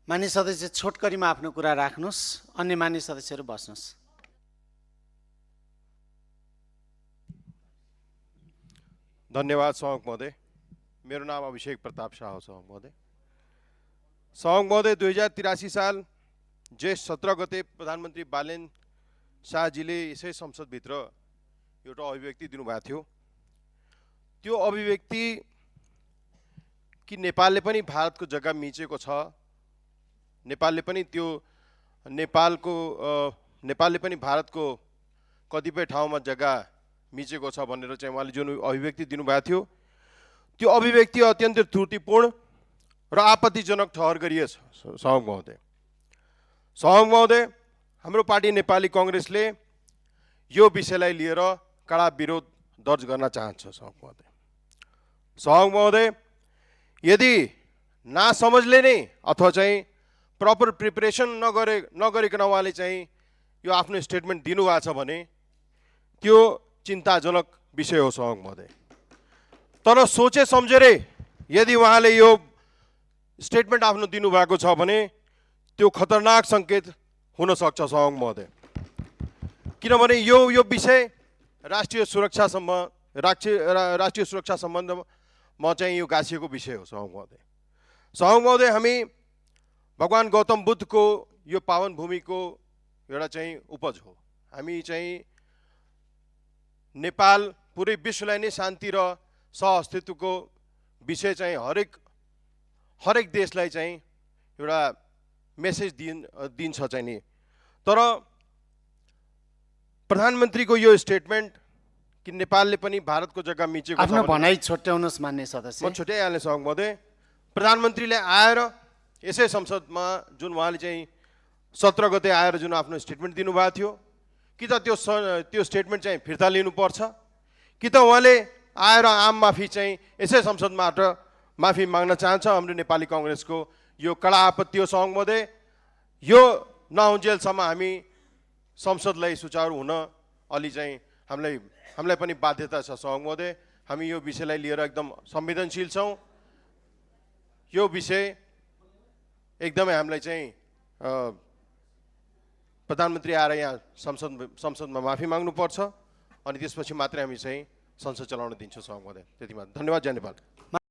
माननीय सदस्य छोटकरीमा आफ्नो कुरा राख्नुहोस्, अन्य माननीय सदस्यहरू बस्नुहोस्। धन्यवाद सभामुख महोदय। मेरो नाम अभिषेक प्रताप शाह हो सभामुख महोदय। सभामुख महोदय, 2083 साल जेठ 17 गते प्रधानमन्त्री बालेन शाहजीले यसै संसदभित्र एउटा अभिव्यक्ति दिनुभएको थियो। त्यो अभिव्यक्ति कि नेपालले पनि भारतको जग्गा मिचेको छ, नेपालले पनि भारतको कतिपय ठाउँमा जग्गा मिचेको छ भनेर चाहिँ उहाँले जुन अभिव्यक्ति दिनुभएको थियो, त्यो अभिव्यक्ति अत्यन्तै त्रुटिपूर्ण र आपत्तिजनक ठहर गरिएछ। सभामुख महोदय, हाम्रो पार्टी नेपाली कांग्रेसले यो विषयलाई लिएर कडा विरोध दर्ज गर्न चाहन्छ। सभामुख महोदय, यदि नासमझले नै अथवा चाहिँ प्रपर प्रिपरेसन नगरिकन उहाँले चाहिँ यो आफ्नो स्टेटमेन्ट दिनुभएको छ भने त्यो चिन्ताजनक विषय हो सभामुख महोदय। तर सोचे सम्झेरै यदि उहाँले यो स्टेटमेन्ट आफ्नो दिनुभएको छ भने त्यो खतरनाक सङ्केत हुन सक्छ सभामुख महोदय। किनभने यो विषय राष्ट्रिय सुरक्षा सम्बन्धमा चाहिँ यो गाँसिएको विषय हो सभामुख महोदय। सभामुख महोदय, हामी भगवान गौतम बुद्धको यो पावन भूमिको एउटा चाहिँ उपज हो। हामी चाहिँ नेपाल पुरै विश्वलाई नै शान्ति र सहअस्तित्वको विषय चाहिँ हरेक देशलाई चाहिँ एउटा मेसेज दिन्छ चाहिँ नि। तर प्रधानमन्त्रीको यो स्टेटमेन्ट कि नेपालले पनि भारतको जग्गा मिचेको छ, आफ्नो भनाइ छुट्याउनुहोस् मान्य सदस्य। म छुट्याइहालेँ सभामुख महोदय। प्रधानमन्त्रीले आएर यसै संसदमा जुन उहाँले चाहिँ 17 गते आएर जुन आफ्नो स्टेटमेन्ट दिनुभएको थियो, कि त त्यो स्टेटमेन्ट चाहिँ फिर्ता लिनुपर्छ, कि त उहाँले आएर आम माफी चाहिँ यसै संसदबाट माफी माग्न चाहन्छ। हाम्रो नेपाली कांग्रेसको यो कडा आपत्ति हो सभामुख महोदय। यो नहुन्जेलसम्म हामी संसदलाई सुचारू हुन अलि चाहिँ हामीलाई पनि बाध्यता छ सभामुख महोदय। हामी यो विषयलाई लिएर एकदम संवेदनशील छौँ। यो विषय एकदमै हामीलाई चाहिँ प्रधानमन्त्री आएर यहाँ संसदमा माफी माग्नुपर्छ अनि त्यसपछि मात्रै हामी चाहिँ संसद चलाउन दिन्छौँ सभामुख महोदय। त्यति मात्र। धन्यवाद। जय नेपाल।